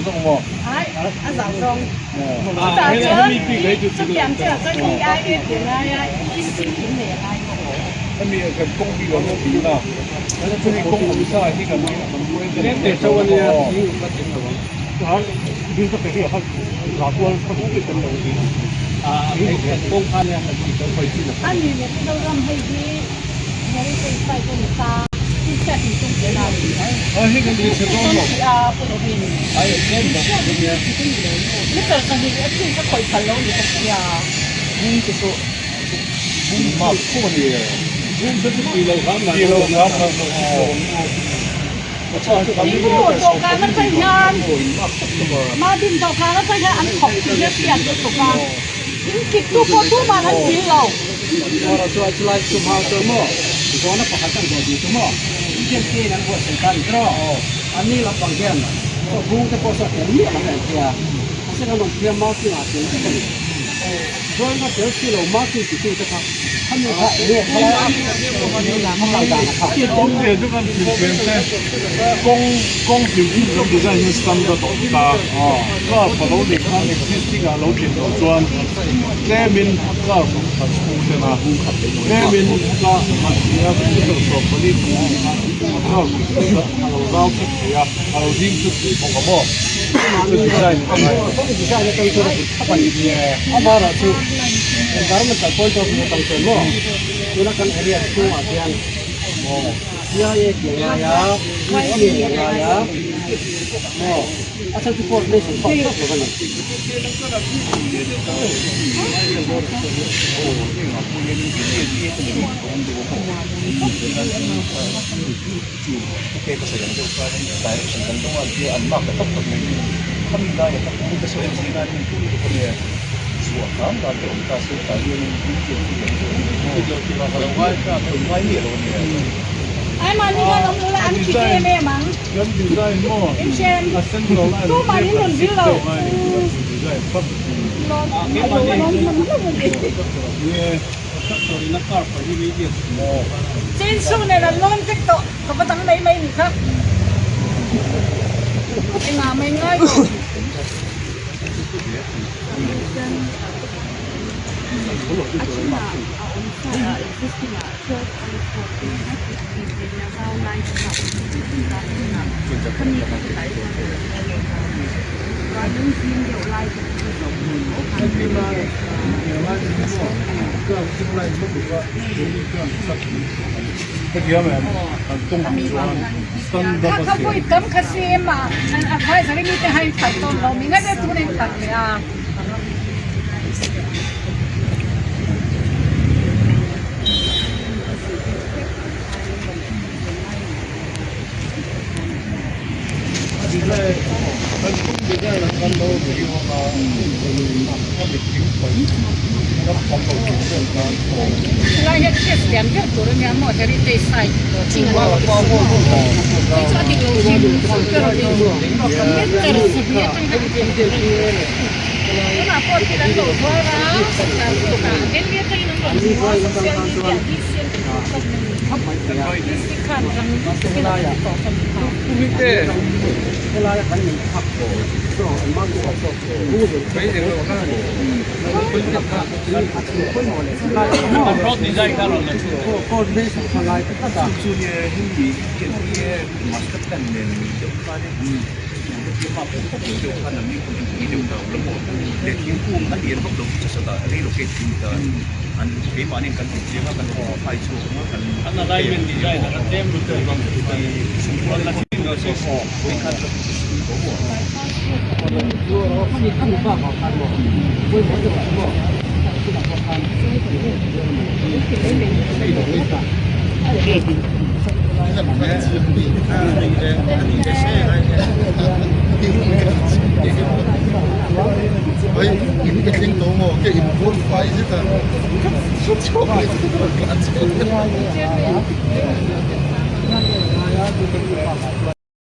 Zawk maw? Ai, a zau zawng. Chutah chuan chutiang chiah chuan EIA tih a ngai a, EC in nei a ngai bawk. Hemi kan kawng hi kan ti na, chumi kawng awm sa hi kan Ani leh Mizoram hei hi Heritage Site a ni ta, Inchhiat in tum teh la ni. Meter pahnih a chin kha khawih phal lo ni ka hria. Ringu dawhkan atang hian Madin dawhkan atang hian an thawk tih hi a hriat lutuk a, in kittu pawh tumah an dil lo. Kawng kawng hlim hlim kan design hi standard a awm ta car pa lo nih khan existing ah lo tlin loh chuan tlemin car khat chhung ten a tlemin car khat nia meter 14 car a lo zau thut thei a a lo ding thut thei bawk a maw chu design a ngai Environmental point of view atang chuan maw tuna kan area chhungah hian CIA tih a ngai a, EC a ngai a maw a chhan chu coordination chhuak tawk lo a ni. Ai mahni khan awm lo la an kit em em ang. Tumah in rawn vil lo. Chinsu nen an lawn vek tawh ka va dang mai mai ni kha. Engah mai ngai tawh. Kha pui tam kha sim a an advisory mi te hain phat tawn lo mi ngat e tun in phat leh a. Helai hian chess lian ber tur a nia maw heritage site thing an lo ti hei chu a dik lo hrim ber a ni meter 2 atang khan a thei tur a ni tunah pawh thil an lo zuar a tah Delhi atangin an rawn hmu a social media DCM te pawh khan district khan rang lutukin a ti tawh kha ni kha.